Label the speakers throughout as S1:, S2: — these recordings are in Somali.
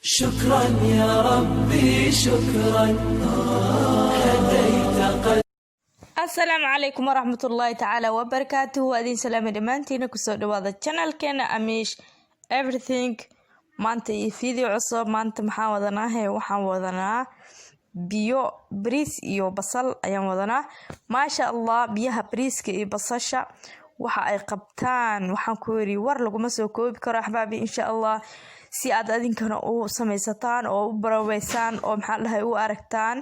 S1: شكرا يا ربي شكرا هديت قلبي.
S2: Asalaamu calaykum waraxmatullaahi tacaala wabarakaatuhu. Waa idin salaamay dhammaantiina. Kusoo dhawaada channelkeena Amish Everything. Maanta iyo video cusub. Maanta maxaan wadanaa? He, waxaan wadanaa biyo bariis iyo basal ayaan wadanaa. Maasha Allah, biyaha bariiska iyo basasha waxa ay qabtaan, waxaan ku yiri, war laguma soo koobi karo, axbaabi. Insha Allah, si aad adinkana u samaysataan oo u baraweysaan oo, maxaa dhahay, u aragtaan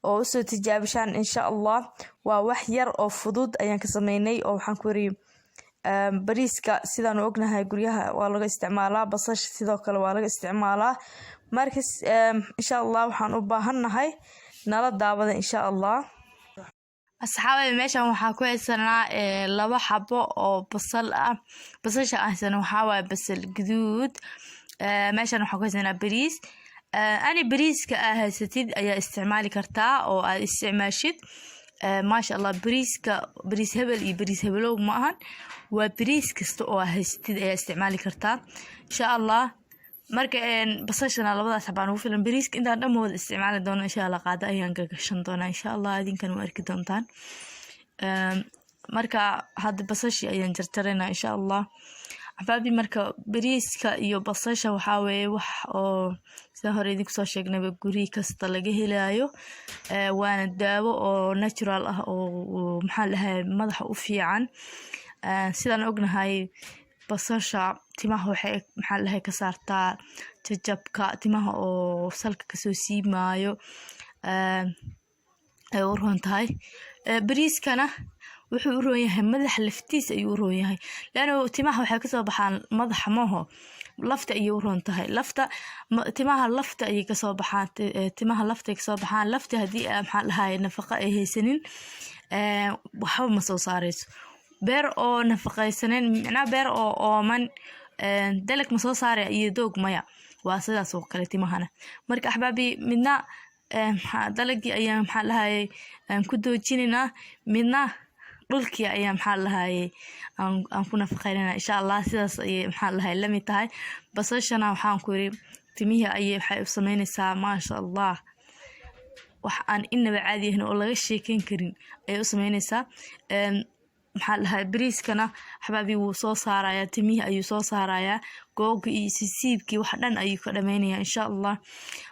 S2: oo usoo tijaabishaan, insha Allah. Waa wax yar oo fudud ayaan ka sameynay oo waxaan ku yiri, bariiska sidaanu ognahay guryaha waa laga isticmaalaa, basasha sidoo kale waa laga isticmaalaa. Marka insha Allah waxaan u baahannahay nala daawada, insha Allah. Asxaabay, meeshan waxaa ku haysanaa laba xabo oo basal ah. Basasha aan haysano waxaa waaye basal guduud. Meeshan waxaa ku haysanaa bariis. Ani bariiska aa haysatid ayaa isticmaali kartaa oo aad isticmaashid. Maasha Allah, bariiska bariis hebel iyo bariis hebelow ma ahan, waa bariis kasta oo aa haysatid ayaa isticmaali kartaa, insha Allah. Marka basashana labadaas xabaan ugu filan. Bariiska intaan dhan wada isticmaali doono, insha Allah. Qaado ayaan gagashan doonaa, insha Allah, idinkan waa arki doontaan. Marka hadda basashii ayaan jarjaraynaa, insha Allah, axbaabi. Marka bariiska iyo basasha waxaa weeye wax oo sidaan hore idinku soo sheegnayba guri kasta laga helayo, waana daawo oo natural ah oo, maxaa dhahay, madaxa u fiican. Sidaan ognahay, basasha timaha waxay, maxaa dhahay, ka saartaa jajabka timaha oo salka kasoo siimaayo ay u roon tahay. Bariiskana wuxuu u roon yahay madaxa laftiisa ayuu u roon yahay, laano timaha waxay kasoo baxaan madaxa maaho, lafta ayay u roon tahay. Lafta, timaha lafta ayay kasoo baxaan, timaha lafta ay kasoo baxaan. Lafta haddii, maxaa dhahay, nafaqa ay haysanin, waxba ma soo saareyso. Beer oo nafaqaysaneyn, micnaha beer oo ooman, dalag ma soo saaraya iyo doog? Maya. Waa sidaas oo kale timahana. Marka axbaabi, midna dalagii ayaan, maxaa dhahayay, aan ku doojinaynaa, midna dhulkii ayaa, maxaa dhahayay, aan ku nafaqeynayna, insha Allah. Sidaas ayay, maxaa dhahay, lamid tahay. Basashana waxaan ku yiri timihii ayay waxay u sameynaysaa, maasha Allah, wax aan inaba caadi ahayn oo laga sheekeyn karin ayay u sameynaysaa. Maxaa dhahay, bariiskana, axbaabi, wuu soo saarayaa timihii ayuu soo saarayaa, googa iyo sisiibkii wax dhan ayuu ka dhameynaya, insha Allah.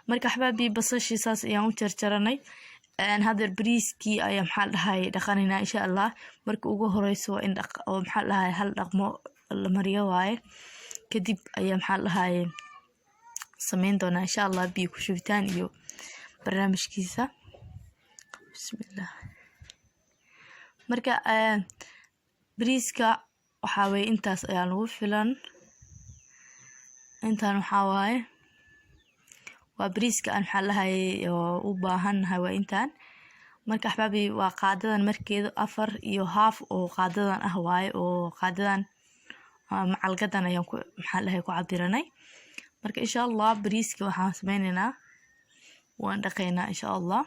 S2: Marka axbaabi, basashii saas ayaan u jarjaranay. Hadeer bariiskii ayaa, maxaa dhahay, dhaqanaynaa, insha Allah. Marka ugu horeyso waa in dhaq oo, maxaa dhahay, hal dhaqmo la mariyo waaye. Kadib ayaa, maxaa dhahay, sameyn doonaa, insha Allah, biyo ku shubitaan iyo barnaamijkiisa. Bismillah. Marka bariiska waxaa weye intaas ayaa lagu filan. Intaan waxaa waaye waa bariiska aan, maxaa dhahay, oo u baahannahay, waa intaan. Marka axbaabi, waa qaadadan markeeda 4.5 oo qaadadan ah waaye, oo qaadadan macalgadan ayaan ku, maxaa dhahay, ku cabiranay. Marka insha Allah bariiska waxaan sameyneynaa waan dhaqaynaa, insha Allah.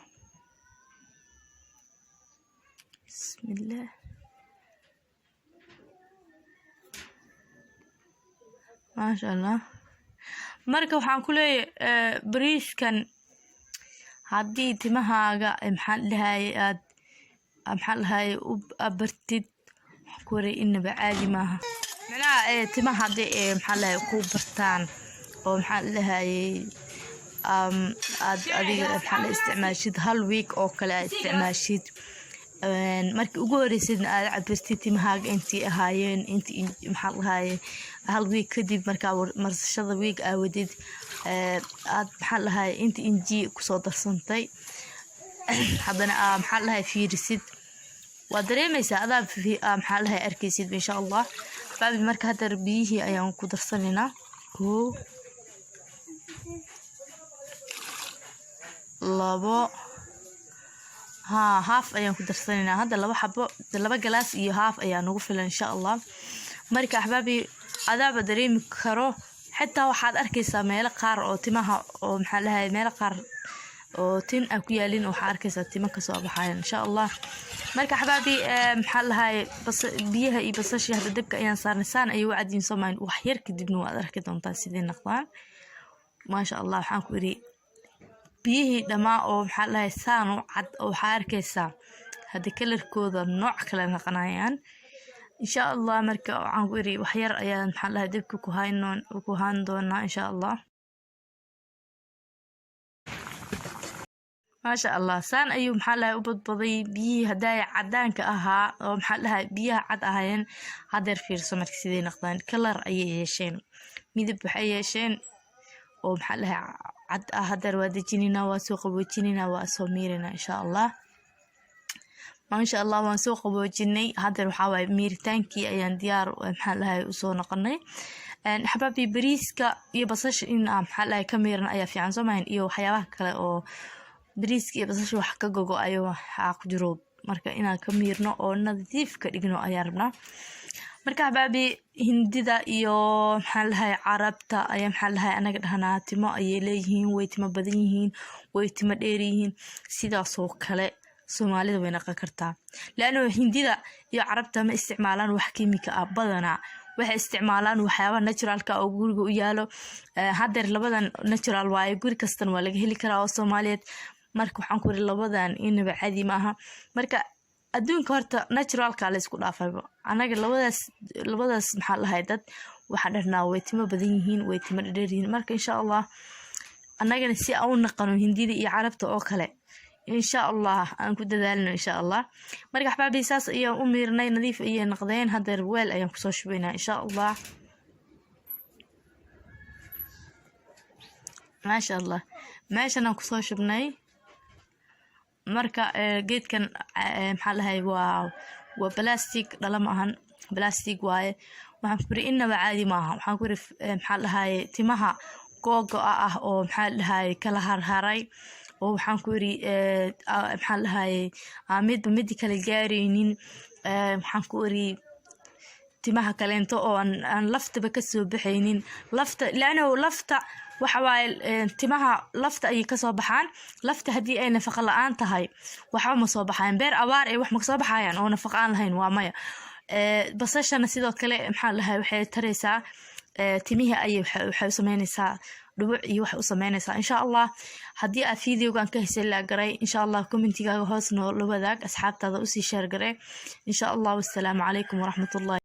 S2: Bismillah. Maasha Allah. Marka waxaan ku leeyahay, bariiskan haddii timahaaga, maxaa dhahay, aad, maxaa dhahay, u bartid, waxaan ku waray inaba caadi maaha. Micnaha timaha haddii ay, maxaa dhahay, ku bartaan oo, maxaa dhahayay, aad adiga, maxaa dhahay, isticmaashid hal week oo kale aad isticmaashid, markii ugu horeysidna aad cabirtid timahaaga intii ahaayeen, intii, maxaa dhahaye, hal week kadib markaa marsashada week aawadid, aad, maxaa dhahaye, inta inji kusoo darsantay, haddana aa, maxaa dhahay, fiirisid, waa dareemeysaa adaa, maxaa dhahay, arkeysid, insha Allah. Baabi, marka hadda biyihii ayaan ku darsanaynaa. Koo, labo, haa, half ayaan ku darsanaynaa hadda. Laba xabo, laba galaas iyo half ayaa nagu filan, insha Allah. Marka axbaabi, adaaba dareemi karo. Xitaa waxaad arkeysaa meelo qaar oo timaha oo, maxaa dhahay, meelo qaar oo tin ah ku yaalin, waxaa arkeysaa timo kasoo baxayan, insha Allah. Marka axbaabi, maxaa dhahay, bas biyaha iyo basashii hadda dabka ayaan saarnay. Saan ayay u cadiin soomayn. Wax yar kadibna waad arki doontaa sidii noqdaan. Maasha Allah, waxaan ku iri biyihii dhammaa oo maxaa dhahay saan u cad oo waxaa arkaysaa hadda colorkooda nooc kale noqonayaan, insha Allah. Marka waxaan ku iri waxyar ayaan, maxaa dhahay, dabka ku haynoon ku haan doonaa, insha Allah. Maasha Allah, saan ayuu, maxaa dhahay, u badbaday biyihii haddaay cadaanka ahaa oo, maxaa dhahay, biyaha cad ahaayeen. Hadeer fiirso marka siday noqdaan, color ayay yeesheen, midab waxay yeesheen oo, maxaa dhahay, cad ah. Hadeer waa dejinina, waa soo qaboojinina, waa soo miirina, insha Allah. Maasha Allah, waan soo qaboojinay. Hadeer waxaa waaye miiritaankii ayaan diyaar, maxaa dhahay, usoo noqonay. Xabaabi, bariiska iyo basasha in aan, maxaa dhahay, ka miiran ayaa fiican, soo mahan? Iyo waxyaabaha kale oo bariiska iyo basasha wax ka gogo ayo waxaa ku jiro. Marka inaan ka miirno oo nadiif ka dhigno ayaan rabnaa. Marka xabaabi, Hindida iyo, maxaa dhahay, Carabta ayaa, maxaa dhahay, anaga dhahnaa timo ayay leeyihiin, way timo badan yihiin, way timo dheer yihiin. Sidaasoo kale Soomaalida way naqon kartaa, laano Hindida iyo Carabta ma isticmaalaan wax kiimika ah badanaa. Waxay isticmaalaan waxyaabaha naturalka oo guriga u yaalo. Hadeer labadan natural waaye, guri kastana waa laga heli karaa oo Soomaaliyeed. Marka waxaan ku iri labadan inaba caadi maaha. Marka adduunka horta naturalka la isku dhaafayba. Anaga labadaas, maxaa lahay, dad waxaan dhahnaa way timo badan yihiin, way timo dhadheer yihiin. Marka insha Allah annagana si aan u naqano Hindida iyo Carabta oo kale, insha Allah aan ku dadaalno, insha Allah. Marka axbaabi, saas ayaan u miirnay, nadiif ayay noqdeen. Hadeer weel ayaan kusoo shubaynaa, insha Allah. Maasha Allah, meeshan aan kusoo shubnay. Marka geedkan, maxaa dhahay, waa plastic, dhala ma ahan, plastic waaye. Waxaan ku iri inaba caadi maaha. Waxaan ku iri, maxaa dhahay, timaha googo-a ah oo, maxaa dhahay, kala harharay oo, waxaan ku iri, maxaa dhahay, midba midi kale gaaraynin. Waxaan ku iri timaha kaleento oo aan laftaba kasoo baxaynin, lafta, laano lafta waxa waaye timaha lafta ayay kasoo baxaan. Lafta haddii ay nafaqa la-aan tahay, waxba ma soo baxayan. Beer abaar ee wax ma kasoo baxayaan oo nafaqa aan lahayn? Waa maya. Basashana sidoo kale, maxaa dhahay, waxay taraysaa timihii ayay waxay u sameynaysaa dhubuc iyo waxay u sameynaysaa, insha Allah. Haddii aad videogan ka hesay, like garay, insha Allah. Commentigaaga hoos noo la wadaag, asxaabtaada usii share garay, insha Allah. Wassalaamu calaykum waraxmatullahi.